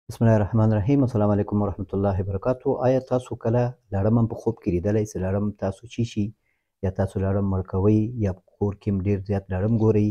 بسم الله الرحمن الرحیم. السلام علیکم ورحمت الله وبرکاتو. آیا تاسو کله لړم هم په خوب کې لیدلی چې لړم تاسو چیشي، یا تاسو لړم مړ کوئ، یا په کور کې هم ډېر زیات لړم ګورئ؟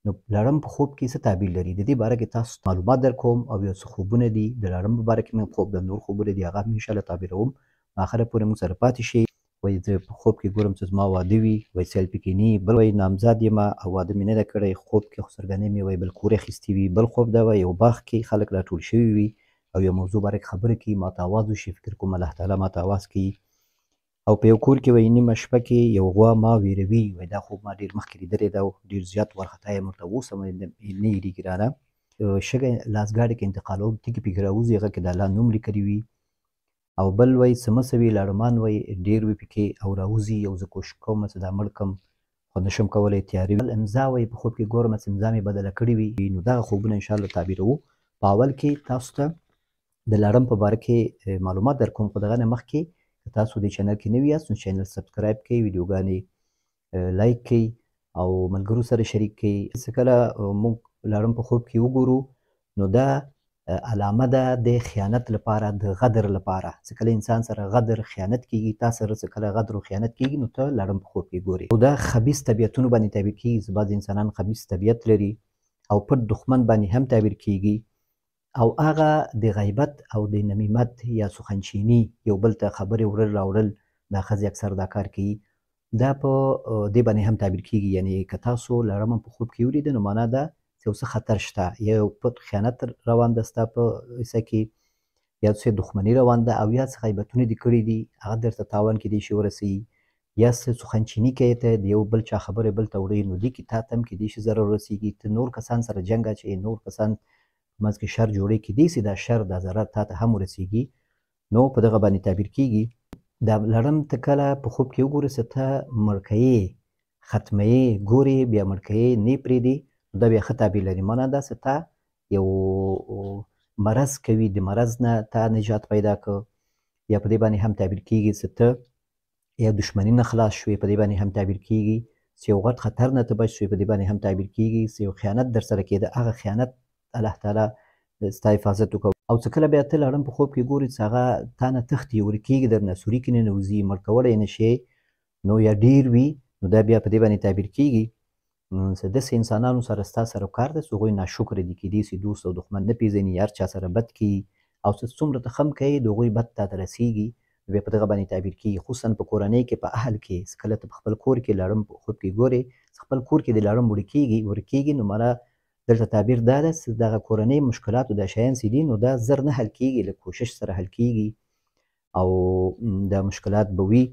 نو لړم په خوب کې څه تعبیر لري، د دې باره کې تاسو معلومات درکوم او یو څه خوبونه دي د لړم په باره کې مې خوب د نور خوبونه دي هغه هم انشاءالله تعبیروم. آخره پورې موږ سره پاتې شئ. وایي زه په خوب کې ګورم چې زما واده وي، وایي سیل پکې نی، بل وایي نامزاد یم او واده مې نه ده کړی، خوب کې خسرګنۍ مې وایي بل کور اخیستی وي، بل خوب دا وایي یو باغ کې خلک راټول شوي وي او یو موضوع باره کې خبرې کوي، ماته اواز وشي، فکر کوم الله تعالی ماته اواز کوي. او په یو کور کې وایي نیمه شپه کې یو غوا ما ویروي، وایي دا خوب ما ډېر مخکې لیدلی ده او ډېر زیات وارخطا یم ورته، اوس هم نه هېرېږي رانه. شګه لاسګاډي کې انتقالوم، تیږې پکې راوځي، هغه کې د الله نوم لیکلی وي. او بل وایي څه مه وي لړمان وایي ډېر وي پکې او راوځي، او زه کوشش کوم چې دا مړ کړم خو نشم کولی، تیارې وي. امضا وایي په خوب کې ګورم چې امضا مې بدله کړې وي. نو دغه خوبونه انشاءالله تعبیروو. په اول کې تاسو ته د لړم په باره کې معلومات درکوم، خو دغه نه مخکې که تاسو دې چینل کې نوي یاست نو چینل subscribe کړئ، ویډیوګانې like کړئ او ملګرو سره شریک کړئ. څه کله موږ لړم په خوب کې وګورو نو دا علامه ده د خیانت لپاره، د غدر لپاره. چې کله انسان سره غدر خیانت کیږي، تا سره چې کله غدر او خیانت کیږي نو ته لړم په خوب کې ګورې. او دا خبیث طبیعتونو باندې تعبیر کیږي، چې بعض انسانان خبیث طبیعت لري او پټ دښمن باندې هم تعبیر کیږي. او هغه د غیبت او د نمیمت یا سخنچینی، یو بل ته خبرې وړل راوړل، دا ښځې اکثر دا کار کوي، دا په دې باندې هم تعبیر کیږي. یعنی که تاسو لړم په خوب کې ولیده نو معنا ده چې یو څه خطر شته، یا یو پټ خیانت روان ده ستا په حصه کې، یا څه دښمني روان ده، او یا څه غیبتونه دې کړي دي هغه درته تاوان کېدای شي ورسوي، یا څه سخنچیني کوې ته د یو بل چا خبرې بل ته وړې نو دې کې تا ته هم کېدای شي ضرر ورسېږي. ته نور کسان سره جنګ اچوې، نور کسان منځ کې شر جوړې، کېدای شي دا شر دا ضرر تا ته هم ورسېږي. نو په دغه باندې تعبیر کېږي. دا لړم ته کله په خوب کې وګورې چې ته مړ کوې، ختموې، ګورې بیا مړ کوې، نه پرېږدي، نو دا بیا ښه تعبیر لري. معنا دا چې تا یو مرض کوي، د مرض نه تا نجات پیدا که، یا په دې باندې هم تعبیر کېږي چې ته یا دښمني نه خلاص شوې، په دې باندې هم تعبیر کېږي چې یو غټ خطر نه ته بچ شوې، په دې باندې هم تعبیر کېږي چې یو خیانت در سره کېده، هغه خیانت الله تعالی ستا حفاظت وکړو. او څه کله بیا ته لړم په خوب کې ګورې چې هغه تا نه تښتي، ورکېږي درنه، سوري کې ننوځي، مړ کولی نه شې، نو یا ډېر وي، نو دا بیا په دې باندې تعبیر کېږي چې داسې انسانانو سره ستا سره کار دی چې هغوی ناشکره دي، کېدای شي دوست او دښمن نه پېژني، هر چا سره بد کوي، او څه څومره ته ښه هم کوې د هغوی بد تا ته رسېږي، نو بیا په دغه باندې تعبیر کېږي. خصوصا په کورنۍ کې، په اهل کې، چې کله ته په خپل کور کې لړم په خوب کې ګورې چې خپل کور کې د لړم ورکېږي، نو معنا دلته تعبیر دا ده چې دغه کورنۍ مشکلاتو دا شیان چې دي نو دا زر نه حل کېږي، له کوشش سره حل کېږي او دا مشکلات به وي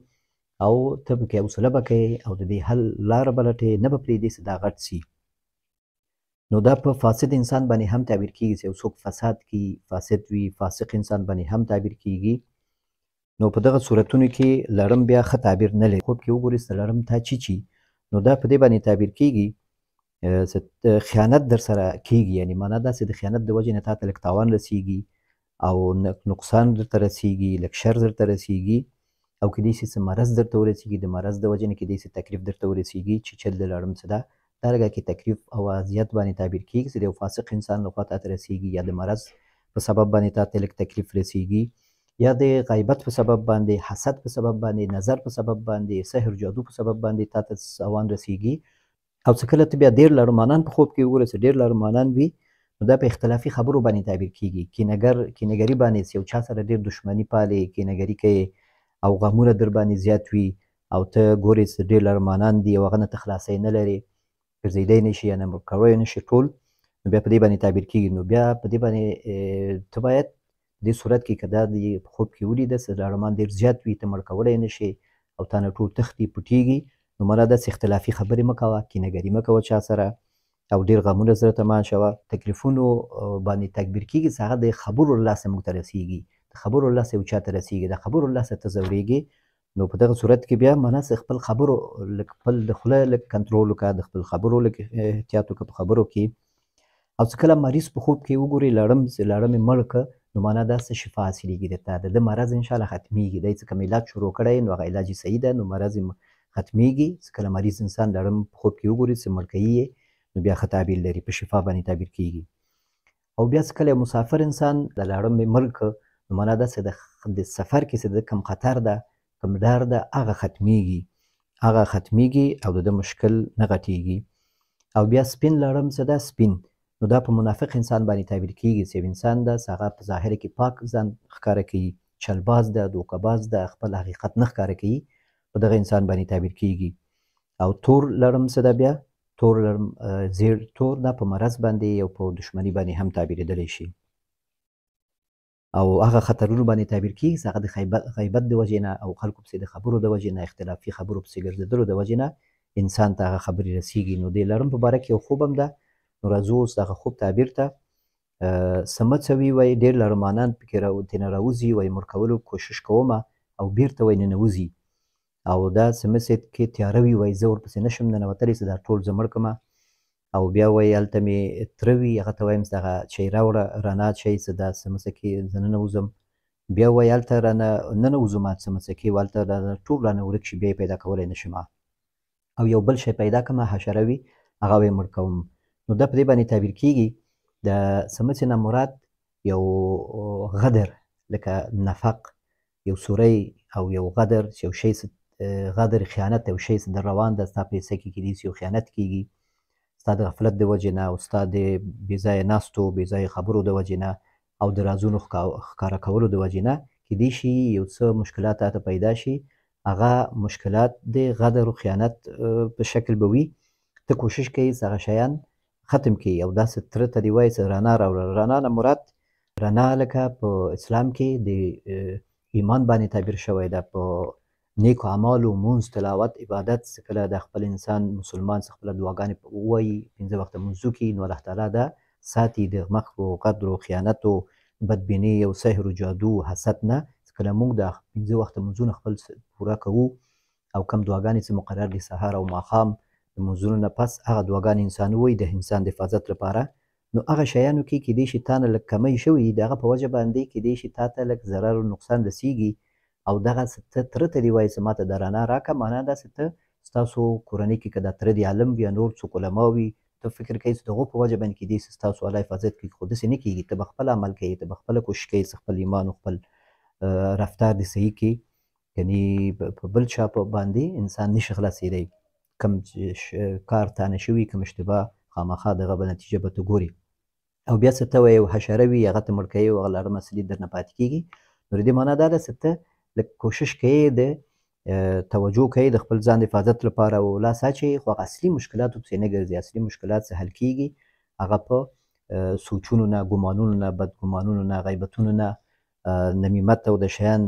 او ته پکې حوصله به کوې او د دې حل لاره به لټې، نه به پرېږدې چې دا غټ سي. نو دا په فاسد انسان باندې هم تعبیر کېږي چې یو څوک فساد کوي، فاسد وي، فاسق انسان باندې هم تعبیر کېږي. نو په دغه صورتونو کې لړم بیا ښه تعبیر نه لري. خوب کې وګورې چې لړم تا چیچي نو دا په دې باندې تعبیر کېږي چې خیانت در سره کېږي، یعنی معنا دا چې د خیانت د وجې نه تا ته لږ تاوان رسېږي او نقصان درته رسېږي، لږ شر درته رسېږي، او کېدای شي څه مرض درته ورسېږي، د مرض د وجې نه کېدای شي تکلیف درته ورسېږي. چې چل د لړم څه ده دا لږه کې تکلیف او اذیت باندې تعبیر کېږي چې د یو فاسق انسان لخوا تا ته رسېږي، یا د مرض په سبب باندې تا ته لږ تکلیف رسېږي، یا د غیبت په سبب باندې، حسد په سبب باندې، نظر په سبب باندې، سحر جادو په سبب باندې تا ته تاوان رسېږي. او څه کله ته بیا ډېر لړمانان په خوب کې وګورې چې ډېر لړمانان وي نو دا په اختلافي خبرو باندې تعبیر کېږي. کینهګري باندې چې یو چا سره ډېر دښمني پالې، کینهګري کوې او غمونه در باندې زیات وي او ته ګورې چې ډېر لړمانان دي او هغه نه ته خلاصی نه لرې، ګرځېدی نه شي یا نه کوی نه شي ټول، نو بیا په دې باندې تعبیر کېږي. نو بیا په دې باندې ته باید دې صورت کې که دا دې په خوب کې ولیده چې لړمان ډېر زیات وي، ته مړ کولی نه شې او تا نه ټول تښتي پټېږي، نو معنا داسې اختلافي خبرې مه کوه، کینهګري مه کوه چا سره او ډېر غمونه زړه ته مه اچوه. تکلیفونو باندې تکبیر کېږي چې هغه د خبرو له لاسه موږ ته رسېږي، د خبرو له لاسه یو چا ته رسېږي، د خبرو له لاسه ته ځورېږې. نو په دغه صورت کې بیا معنا چې خپل خبرو لږ خپل د خوله لږ کنټرول وکړه، د خپل خبرو لږ احتیاط وکړه په خبرو کې. او چې کله مریض په خوب کې وګورې لړم چې لړم یې مړ کړه نو معنا دا څه شفا حاصلېږي درته، د ده مرض انشاءالله ختمېږي. دی چې کوم علاج شروع کړی نو هغه علاج یې صحیح ده، نو مرض یې ختمېږي. چې کله مریض انسان لړم په خوب کې وګوري چې مړ کوي یې نو بیا ښه تعبیر لري، په شفا باندې تعبیر کېږي. او بیا چې کله مسافر انسان د لړم یې مړ کړ، نو معنا دا چې د سفر کې چې د کم خطر ده، کم ډار ده، هغه ختمیږي، هغه ختمیږي او د ده مشکل نه غټیږي. او بیا سپین لړم څه ده؟ سپین نو دا په منافق انسان باندې تعبیر کیږي چې یو انسان ده چې هغه په ظاهر کې پاک ځان ښکاره کوي، چلباز ده، دوکه باز ده، خپل حقیقت نه ښکاره کوي، په دغه انسان باندې تعبیر کیږي. او تور لړم څه ده؟ بیا تور لړم، زیړ تور، دا په مرض باندې او په دشمنی باندې هم تعبیرېدلی شي. او هغه خطرونو باندې تعبیر کیږي چې هغه د غیبت د وجې نه او خلکو پسې د خبرو د وجې نه، اختلافي خبرو پسې ګرځېدلو د وجې نه انسان ته هغه خبرې رسیږي. نو د لړم په باره کې یو خوب هم ده. نو راځو اوس دغه خوب تعبیر ته. سمڅه وي، وایي ډېر لړمانان پکې ترېنه راوځي، وایي مړ کولو کوشش کومه او بیرته وایي ننوځي. او دا سمڅې کې تیاره وي، وایي زه ورپسې نشم ننوتلی چې دا ټول زه مړ کړم. او بیا وایي هلته مې تره وي، هغه ته وایم چې دغه چای راوړه، رڼا چای، چې دا سمڅه کې زه ننوځم. بیا وایي هلته رانه ننوځم سمڅه کې، هلته رانه ټول رانه ورک شي، بیا یې پیدا کولی نشم. او یو بل شی پیدا کړم، حشره وي، هغه وایي مړ کوم. نو دا په دې باندې تعبیر کیږي. د سمڅې نه مراد یو غدر، لکه نفق، یو سوری او یو غدر، چې یو شی غدر، خیانت، یو شی در روان ده، ستا په حصه کې کېدای شي یو خیانت کیږي، ستا د غفلت د وجې نه او ستا د بې ځایه ناستو، بې ځایه خبرو د وجې نه او د رازونو ښکاره کولو د وجې نه کېدای شي یو څه مشکلات تاته پیدا شي. هغه مشکلات د غدر او خیانت په شکل به وي. ته کوشش کوې چې هغه شیان ختم کړي. او داسې تره ته دې وایي چې رڼا راوړه. رڼا نه مراد رڼا لکه په اسلام کې د ایمان باندې تعبیر شوی ده، په نیکو اعمالو، مونځ، تلاوت، عبادت، چې کله د خپل انسان مسلمان څخه خپله دعاګانې ووایي، 5 وخته مونځ وکړي، نو الله تعالی دا ساتي د مکر و غدر و خیانت و بدبیني او سحر و جادو و حسد نه. چې کله موږ د 5 وخته مونځونه خپل پوره کوو او کم دعاګانې چې مقرر دي سهار او ماښام د مونځونو نه پس هغه دعاګانې انسان ووایي د انسان د حفاظت لپاره، نو هغه شیانو کې کېدای شي تا نه لږ کمی شوي، د هغه په وجه باندې کېدای شي تا ته لږ ضرر او نقصان رسیږي. او دغه څه ته تره ته دې وایي چې ما ته د رڼا راکړه، معنا دا چې ته ستاسو کورنۍ کې که دا تره دې عالم وي یا نور څوک علما وي، ته فکر کوې چې د هغو په وجه باندې کېدای شي ستاسو الله حفاظت کړي، خو داسې نه کېږي. ته به خپل عمل کوې، ته به خپله کوشش کوې چې خپل ایمان او خپل رفتار دې صحیح کړي، یعنی په بل چا په باندې انسان نشي خلاصېدی. کم کار تا نه شوي، کم اشتباه، خامخا دغه به نتیجه به ته ګورې. او بیا څه ته وایې یو حشره وي، هغه ته مړ کوې او هغه لړم اصلي درنه پاتې کېږي. نو د دې معنا دا ده چې ته لږ کوشش کوې، د توجه کوې د خپل ځان د حفاظت لپاره او لاس اچوې، خو هغه اصلي مشکلاتو پسې نه ګرځي. اصلي مشکلات څه حل کېږي هغه په سوچونو نه، ګمانونو نه، بدګمانونو نه، غیبتونو نه، نمیمت او د شیان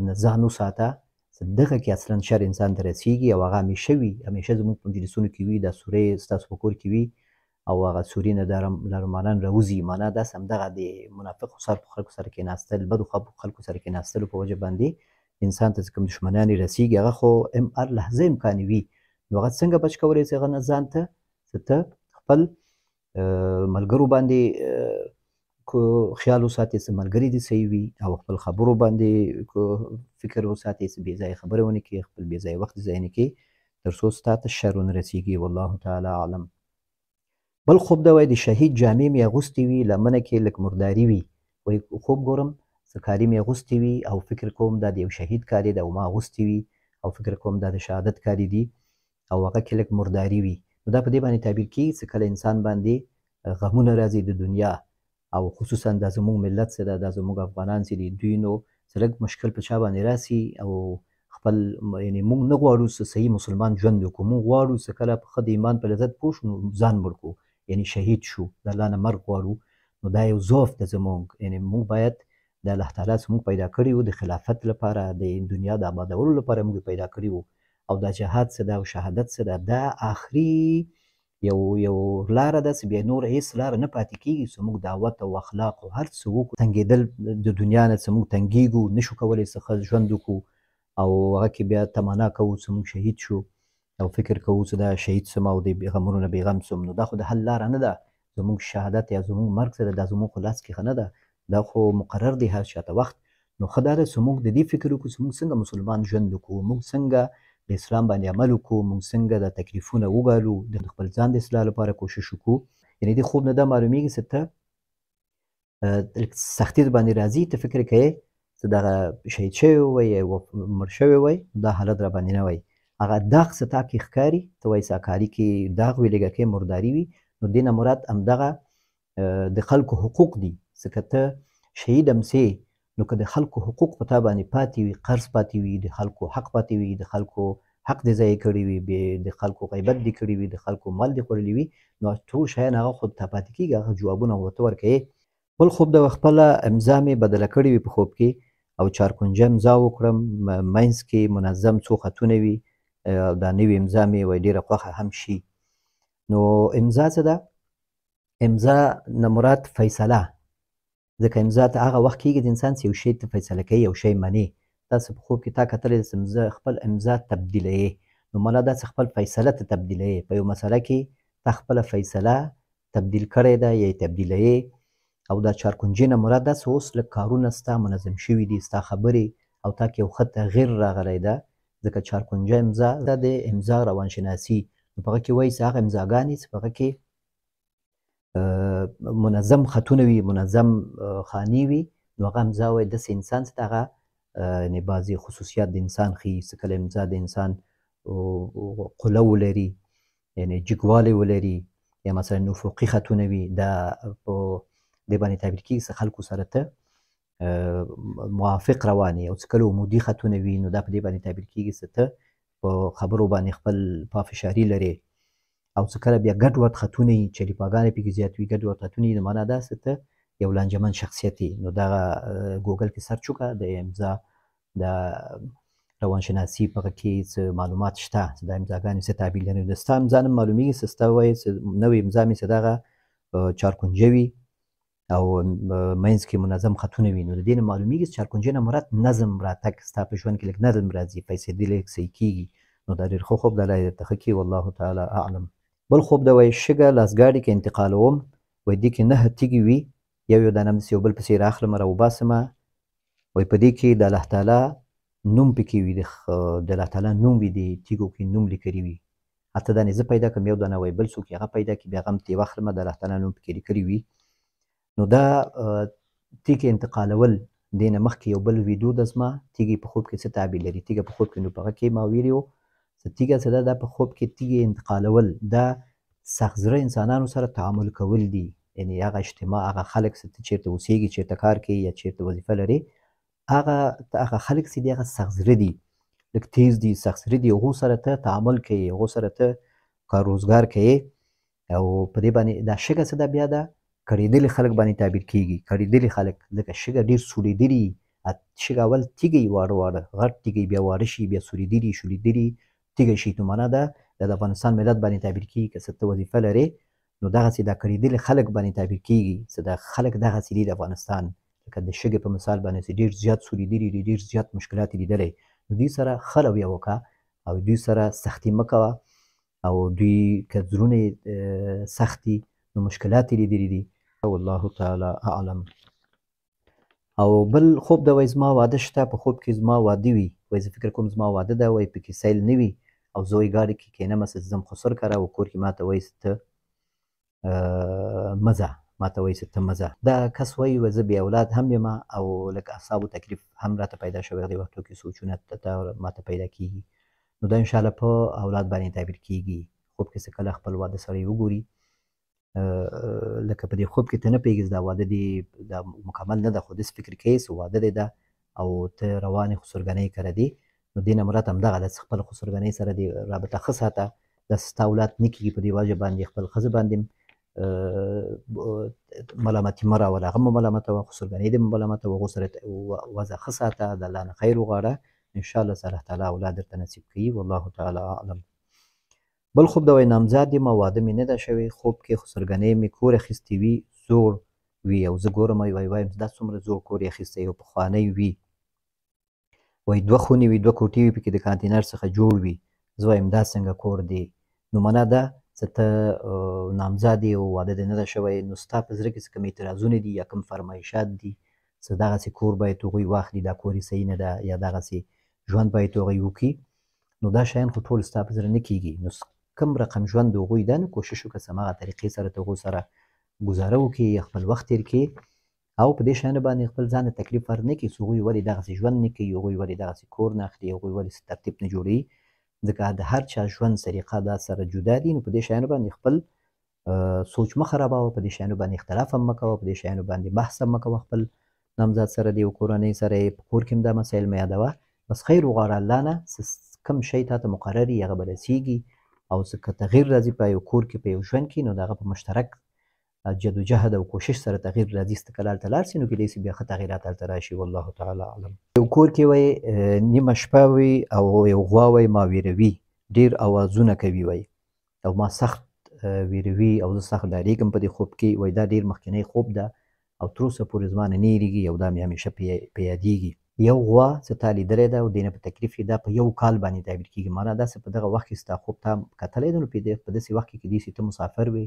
نه ځان وساته، چې دغه کې اصلا شر انسان ته رسیږي. او هغه همیشه وي، همیشه زموږ په مجلسونو کې وي، دا سورې ستاسو په کور کې وي او هغه سورې نه لرمانان راوځي. معنا دا سم دغه د منافقو سر په خلکو سره کېناستل، بدو خلکو سره کېناستلو په وجه باندې انسان ته چې کوم دښمنان یې رسیږي، هغه خو هم هر لحظه امکان وي. نو هغه څنګه بچ کولی شي هغه نه ځان ته، چې ته خپل ملګرو باندې خیال وساتې چې ملګري دې صحیح وي، او خپل خبرو باندې فکر وساتې چې بې ځایه خبرې ونه کړې، خپل بې ځایه وخت ضایع نه کړې، تر څو ستا ته شر ونه رسیږي. والله تعالی اعلم. بل خوب دا وایي د شهید جامې مې اغوستې وي، لمنه کې لږ مرداري وي. وایي خوب ګورم څه کالي مې اغوستې وي او فکر کوم دا د یو شهید کالي ده او ما اغوستې وي، او فکر کوم دا د شهادت کالي دي او هغه کې لږ مرداري وي. نو دا په دې باندې تعبیر کېږي چې کله انسان باندې غمونه راځي د دنیا، او خصوصا دا زموږ ملت څه ده، دا زموږ افغانان چې دي، دوی نو څه لږ مشکل په چا باندې راسي او خپل یعنی موږ نه غواړو چې صحیح مسلمان ژوند وکړو، موږ غواړو چې کله په ښه د ایمان په لذت پوه شو نو ځان مړ کړو، یعنی شهید شو، د الله نه مرګ غواړو. نو دا یو ضعف ده زموږ، یعنی موږ باید د الله تعالی څخه موږ پیدا کړي وو د خلافت لپاره، د دنیا د آبادولو لپاره موږ پیدا کړي وو. او دا جهاد څه ده او شهادت څه ده، دا آخري یو لاره ده چې بیا نور هیڅ لاره نه پاتې کېږي چې موږ دعوت او اخلاق او هر څه وکړو. تنګېدل د دنیا نه چې موږ تنګېږو، نشو کولی چې ښه ژوند وکړو، او هغه کې بیا تمنا کوو چې موږ شهید شو او فکر کوو چې دا شهید سم او د غمونو نه بېغم سم. نو دا خو د حل لاره نه ده. زموږ شهادت یا زموږ مرګ څه ده، دا زموږ خو لاس کې ښه نه ده، دا خو مقرر دی هر چاته وخت. نو ښه دا ده چې موږ د دې فکر وکړو چې موږ څنګه مسلمان ژوند وکړو، موږ څنګه د اسلام باندې عمل وکړو، موږ څنګه د تکلیفونه وګالو، د خپل ځان د اصلاح لپاره کوشش وکړو. یعنی دې خوب نه دا معلومیږي چې ته سختي باندې راځي، ته فکر کوې چې دغه شهید شوی وای یا مړ شوی وای، دا حالت را باندې نه وای. هغه داغ څه تا کې ښکاري، ته وایې چې کالي کې داغ وي، لږکې مرداري وي، نو دې نه مراد همدغه د خلکو حقوق دي. ځکه که ته شهید هم سې، نو که د خلکو حقوق په تا باندې پاتې وي، قرض پاتې وي، د خلکو حق پاتې وي، د خلکو حق دې ضایع کړی وي، د خلکو غیبت دې کړی وي، د خلکو مال دې خوړلی وي، نو ټول شیان هغه خو ته پاتې کېږي، هغه جوابونه ورته ورکوې. بل خوب د خپله امضا مې بدله کړې وي په خوب کې، او چارکنجه امضا وکړم، منځ کې منظم څو خطونه وي، او دا نوې امضا مې وایي ډېره خوښه هم شي. نو امضا څه ده؟ امضا نه مراد فیصله، ځکه امضا ته هغه وخت کېږي د انسان چې یو شی ته فیصله کوي، یو شی منې. تاسو په خوب کې تا کتلی چې خپل امضا تبدیلوې، نو معنا دا چې خپل فیصله ته تبدیلوې. په یو مسله کې تا خپله فیصله تبدیل کړې ده یا یې تبدیلوې. او دا چارکنجې نه مراد دا چې اوس لږ کارونه ستا منظم شوي دي، ستا خبرې او تا کې یو ښه تغییر راغلی ده. ځکه چارکنجه امضا دا د امضا روانشناسي، نو په هغه کې وایي چې هغه امضاګانې چې په هغه کې منظم خطونه وي، منظم خانې وي، نو هغه امضا وایي داسې انسان چې هغه یعنې بعضې خصوصیات د انسان ښیي، څه کله امضا د انسان قله ولري، یعنې جګوالی ولري، یا مثلا افقي خطونه وي، دا په دې باندې تعبیر کېږي چې خلکو سره ته موافق روان یې. او څه کله عمودي خطونه وي، نو دا په دې باندې تعبیر کېږي چې ته په خبرو باندې خپل پافشاري لرې. او څه کله بیا ګډوډ خطونه وي، چلیپاګانې پکې زیات وي، ګډوډ خطونه وي، نو معنا دا چې ته یو لانجمن شخصیت یې. نو دغه ګوګل کې سرچ وکړه، د امضا د روانشناسي په هغه کې څه معلومات شته چې دا امضاګانې څه تعبیر لري. نو ستا امضا نه معلومېږي چې ستا وایي چې نوې امضا مې چې دغه چارکنجه وي او منځ کې منظم خطونه وي، نو د دې نه معلومېږي چې چارکنجې نه مراد نظم راتګ، ستا په ژوند کې لږ نظم راځي، فیصلې لږ صحیح کېږي. نو دا ډېر ښه خوب دی، الله یې درته ښه کړي، والله تعالی اعلم. بل خوب دی وایي شګه لاسګاډي کې انتقالوم، وایي دې کې 9 تیږې وي، یو یو دانه همداسې یو بل پسې راخلم راوباسم، وایي په دې کې د الله تعالی نوم پکې وي، د الله تعالی نوم وي، دې تیږو کې نوم لیکلی وي. اته دانې زه پیدا کړم، یو دانه وایي بل څوک یې هغه پیدا کړي، بیا هغه هم ترې واخلم، د الله تعالی نوم پکې لیکلی وي. نو دا تیږې انتقالول دې نه مخکې یو بل ویډیو ده زما، تیږې په خوب کې څه تعبیر لري، تیږه په خوب کې، نو په هغه کې ما ویلي وو چې تیږه څه ده، دا په خوب کې تیږې انتقالول دا سخت زړه انسانانو سره تعامل کول دي. یعنې هغه اجتماع، هغه خلک چې ته چېرته اوسېږي، چېرته کار کوي یا چېرته وظیفه لري، هغه خلک چې دي هغه سخت زړه دي، لږ تیز دي، سخت زړه دي، هغو سره ته تعامل کوي، هغو سره ته کار روزګار کوي. او په دې باندې دا شګه څه ده، بیا ده کړېدلي خلک باندې تعبیر کېږي. کړېدلي خلک ځکه شګه ډېر سولېدلي، شګه اول تیږه واړه واړه غټ تیږه، بیا واړه شي، بیا سولېدلي شولېدلي تیږه شي. نو معنا ده دا د افغانستان ملت باندې تعبیر کېږي. که څه ته وظیفه لرې، نو دغسې دا کړېدلي خلک باندې تعبیر کېږي، چې دا خلک دغسې دي د افغانستان، لکه د شګې په مثال باندې چې ډېر زیات سولېدلي دي، ډېر زیات مشکلات یې لیدلی، نو دوی سره ښه رویه وکړه او دوی سره سختي مه کوه. او دوی که زړونه یې سخت دي، نو مشکلات یې لیدلي دي. والله تعالی اعلم. او بل خوب ده وایي زما واده شته، په خوب کې زما واده وي، وایي زه فکر کوم زما واده ده، وایي پکې سیل نه وي، او زه وایي ګاډي کې کښېنم چې ځم خسر کره، او کور کې ما ته وایي چې ته مه ځه، ما ته وایي چې ته مه ځه. دا کس وایي وایي زه بې اولاد هم یم، او لکه اعصابو تکلیف هم راته پیدا شوی، دې وختو کې سوچونه ما ته پیدا کېږي. نو دا انشاءالله په اولاد باندې تعبیر کېږي. خوب کې څه کله خپل واده سړی وګوري، لکه په دې خوب کې ته نه پوهېږې چې دا واده دې دا مکمل نه ده، خو داسې فکر کوې چې واده دې ده او ته روان یې خسرګنۍ کره دي، نو دې نه مراد همدغه ده چې خپل خسرګنۍ سره دې رابطه ښه ساته، داسې ستا اولاد نه کېږي، په دې وجه باندې خپل ښځه باندې ملامتي مه راوله، هغه مه ملامتوه، خسرګنۍ دې مه ملامتوه، هغو سره وضع ښه ساته، د الله نه خیر وغواړه، انشاءالله چې الله تعالی اولاد درته نصیب کوي. والله تعالی اعلم. بل خوب ده وایي نامزاد یم او واده مې نه ده شوی، خوب کې خسرګنۍ مې کور اخیستی وي، زوړ وي، او زه ګورم وایي وایم دا څومره زوړ کور یې اخیستی، یو پخوانی وي، وایي 2 خونې وي، 2 کوټې وي، پکې د کانتینر څخه جوړ وي، زه وایم دا څنګه کور دی؟ نو معنا ده چې ته نامزاد یې او واده دې نه ده شوی، نو ستا په زړه کې څه کوم اعتراضونه دي یا کوم فرمایشات دي چې دغسې کور باید هغوی واخلي، دا کور یې صحیح نه ده، یا دغسې ژوند باید هغوی وکړي، نو دا شیان خو ټول ستا په زړه نه کېږي. نو کوم رقم ژوند د هغوی ده، نو کوشش وکړه چې هماغه طریقې سره ته هغو سره ګزاره وکړي یا خپل وخت تېر کړي، او په دې شیانو باندې خپل ځان ته تکلیف ور نه کړي چې هغوی ولې دغسې ژوند نه کوي، هغوی ولې دغسې کور نه اخلي، هغوی ولې څه ترتیب نه جوړوي، ځکه د هر چا ژوند سلیقه دا سره جدا دي. نو په دې شیانو باندې خپل سوچ مه خرابوه، په دې شیانو باندې اختلاف هم مه کوه، په دې شیانو باندې بحث هم مه کوه خپل نامزاد سره دی او کورنۍ سره یې په کور کې هم دا مسایل مه یادوه. بس خیر وغواړه الله نه، څه کوم شی تا ته مقرر وي هغه به رسېږي، او څه که تغییر راځي په یو کور کې په یو ژوند کې نو د هغه په مشترک جدوجهد او کوشش سره تغییر راځي. څه کله هلته لاړ شي نو کېدای شي بیا ښه تغییرات هلته راشي، والله تعالی اعلم. یو کور کې وایي نیمه شپه وي او یو غوا وایي ما ویروي، ډېر اوازونه کوي وایي او ما سخت ویروي او زه سخت ډارېږم په دې خوب کې. وایي دا ډېر مخکنی خوب ده او تر اوسه پورې زما نه نه هېرېږي او دا مې همیشه په یادېږي. یو غوا چې تا لیدلی ده او دې نه په تکلیف یې، دا په یو کال باندې تعبیر کېږي. معنا داسې په دغه وخت کې ستا خوب تا کتلی ده نو په داسې وخت کې کېدای شي ته مسافر وې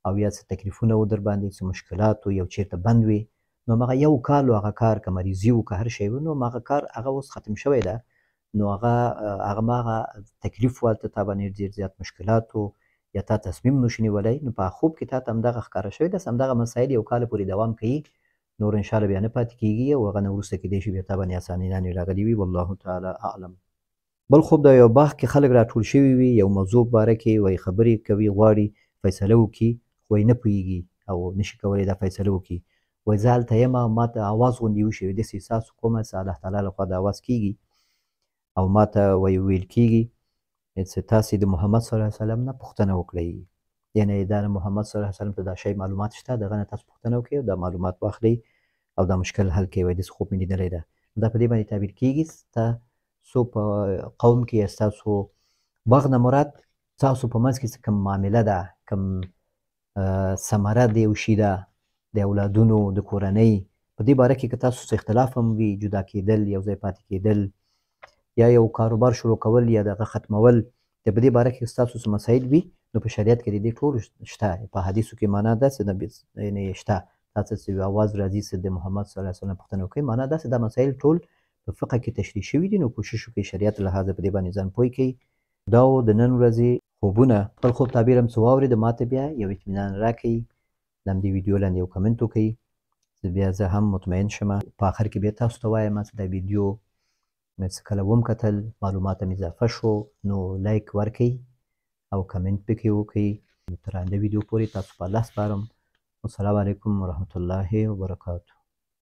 او یا څه تکلیفونه و در باندې، څه مشکلات و، یو چېرته بند وې، نو هماغه یو کال و هغه کار که مریضي و که هر شی و نو هماغه کار هغه اوس ختم شوی ده، نو هغه هماغه تکلیف و هلته تا باندې ډېر زیات مشکلات و یا تا تصمیم نشو نیولی، نو په خوب کې تا ته همدغه ښکاره شوی ده، همدغه مسایل یو کال پورې دوام کوي، نور انشاءالله بیا نه پاتې کېږي او هغه نه وروسته کېدای شي بیا تا باندې اسانۍ راغلي وي، والله تعالی اعلم. بل خوب دا یو باغ کې خلک راټول شوي وي، یو موضوع باره کې وایي خبرې کوي، غواړي فیصله وکړي، خو یې نه پوهېږي او نشي کولی دا فیصله وکړي. وایي زه هلته یم او ما ته اواز غوندې وشي، داسې احساس کوم چې الله تعالی لخوا دا اواز کېږي او ما ته وایي ویل کېږي چې تاسې د محمد صلی الله علیه وسلم نه پوښتنه وکړئ، یعنې دا د محمد صلی الله علیه وسلم ته دا شی معلومات شته، دغه نه تاسو پوښتنه وکړئ او دا معلومات واخلئ او دا مشکل حل کړئ. وایي داسې خوب مې لیدلی ده. دا په دې باندې تعبیر کېږي ستاسو په قوم کې یا ستاسو باغ نه مراد ستاسو په منځ کې څه کوم معامله ده، کوم ثمره د یو شي ده، د اولادونو د کورنۍ په دې باره کې که تاسو څه اختلاف هم وي، جدا کېدل، یو ځای پاتې کېدل، یا یو کاروبار شروع کول یا دغه ختمول، د په دې باره کې ستاسو څه مسایل وي نو په شریعت کې د دې ټولو شته. په حدیثو کې معنا داسې یعنې شته، تاسو چې یو اواز راځي چې د محمد صلی الله علیه وسلم پوښتنه وکړئ، معنا داسې دا مسایل ټول په فقه کې تشریح شوي دي، نو کوشش وکړئ شریعت لحاظه په دې باندې ځان پوه کړئ. دا و د نن ورځې خوبونه. خپل خوب تعبیر هم څه واورېده، ما ته بیا یو اطمینان راکړئ، د همدې ویډیو لاندې یو کمنټ وکړئ چې بیا زه هم مطمئن شم. په آخر کې بیا تاسو ته وایم چې دا ویډیو مې څه کله وم کتل، معلومات هم اضافه شو، نو لایک ورکړئ او کمنټ پکې وکړئ. تر آینده ویډیو پورې تاسو په الله سپارم. والسلام علیکم ورحمت الله وبرکاته.